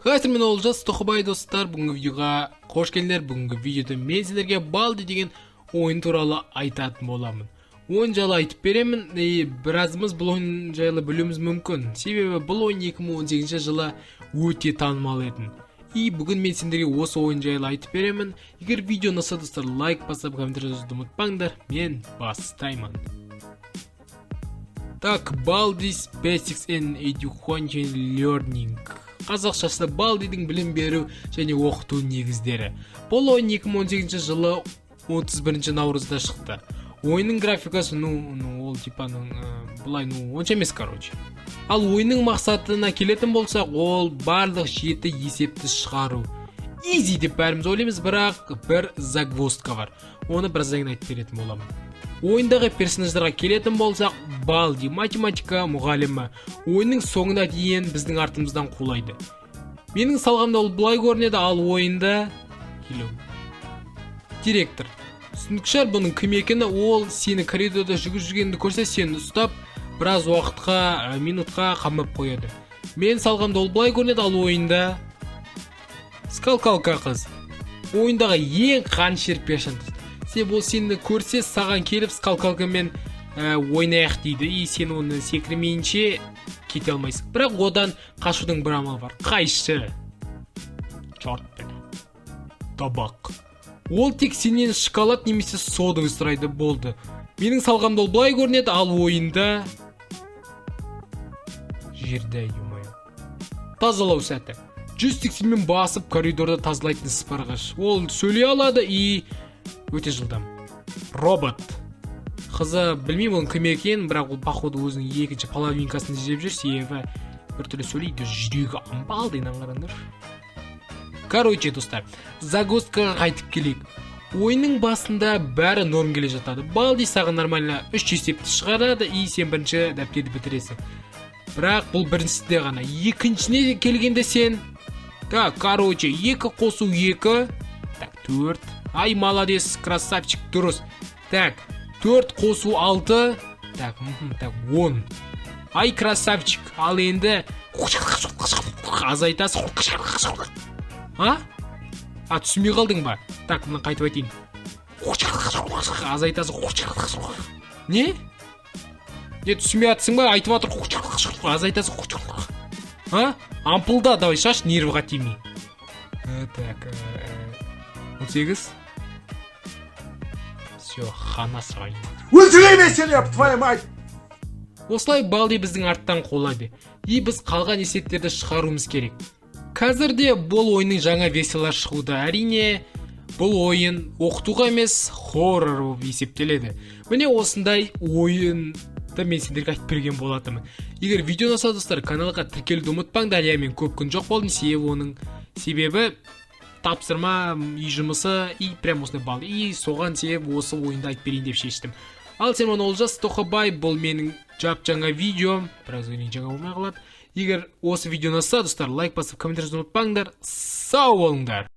Хай, мен Олжас Тоқыбай. Достар, бүгінгі видеоға қош келдіңдер. Бүгінгі видеода мен сіздерге Балди деген ойын туралы айтатын боламын. Ойын жайлы айтып беремін и біразымыз бұл ойын жайлы білуіміз мүмкін, себебі бұл ойын 2018 жылы өте танымал еді. И бүгін мен сендерге осы ойын жайлы айтып беремін. Егер видео ұнаса, достар, лайк басып, комментарий жазуды ұмытпаңдар. Мен бастаймын. Так, Baldi's Basics in Education Learning. Қазақшасы Балдидің білім беру және оқыту негіздері. Бұл ойын 2018 жылы 31 наурызда шықты. Ойынның графикасы, ну ол типа, ну, былай, ну, онша емес, короче. Ал ойынның мақсатына келетін болсақ, ол барлық жеті есепті шығару. Изи деп бәріміз ойлаймыз, бірақ бір загвоздка бар. Оны біраздан кейін айтып беретін боламын. Ойындағы персонаждарға келетін болсақ, Балди математика мұғалімі, ойынның соңына дейін біздің артымыздан қулайды. Менің салғамда ол былай көрінеді, ал ойында келу. Директор. Түсінікті шығар бұның кім екені. Ол сені коридорда жүгіріп жүргенді көрсе, сені ұстап, біраз уақытқа, минутқа қамап қояды. Мен салғамда ол былай көрінеді, ал ойында скакалка қыз. Ойындағы ең қанішер персонаж. Себебі ол сені көрсе, саған келіп, скакалкамен ойнайық дейді, и сен оны секірмейінше кете алмайсың. Бірақ одан қашудың бір амалы бар. Қайшы. Черт, бля. Табақ. Ол тек сенен шоколад немесе содовый сұрайды, болды. Менің салғамда ол былай көрінеді, ал ойында жерде, ё-моё. Тазалау сәті. 180-мен басып, коридорда тазалайтын сыпырғыш. Ол сөйлей алады и өте жылдам. Робот. Қызы, білмеймін оның кім екенін, бірақ ол, походу, өзінің екінші половинкасын іздеп жүр, себебі біртүрлі сөйлейді, жүрегі амбалдайынан қараңдаршы. Короче, достар, загвоздкаға қайтып келейік. Ойынның басында бәрі норм келе жатады. Балди саған нормально үш есепті шығарады, и сен бірінші дәптерді бітіресің. Бірақ бұл біріншісінде ғана. Екіншісіне келгенде сен, так, короче, екі қосу екі, так, төрт. Ай, молодец, красавчик, дұрыс. Так, төрт қосу алты, так, так, 10. Ай, красавчик. Ал енді азайтасың. А? А, түсінбей қалдың ба? Так, мына қайтып айтайын. Азайтасың. Не? Не, түсінбей жатсың ба? Айтып жатыр. Азайтасың. А? Ампылда, давай, шаш, нервіға тимей. Так, 18. Все, хана саған. Өлтіремін сені, еб твою мать! Осылай Балди біздің арттан қулайды. И біз қалған есептерді шығаруымыз керек. Қазірде бұл ойынның жаңа версиялары шығуда. Әрине, бұл ойын оқытуға емес, хоррор болып есептеледі. Міне, осындай ойынды мен сендерге айтып берген болатынмын. Егер видео ұнаса, достар, каналға тіркелуді ұмытпаңдар. Иә, мен көп күн жоқ болдым, себебі оның себебі тапсырма, үй жұмысы и прям осындай балл. И соған себеп осы ойынды айтып берейін деп шештім. Ал сен, мен Олжас Тоқыбай, бұл менің жап жаңа видеом, біраз күннен жаңа болмай қалады. Егер осы видео ұнаса, достар, лайк басып, комментарий жазуды ұмытпаңдар. Сау болыңдар.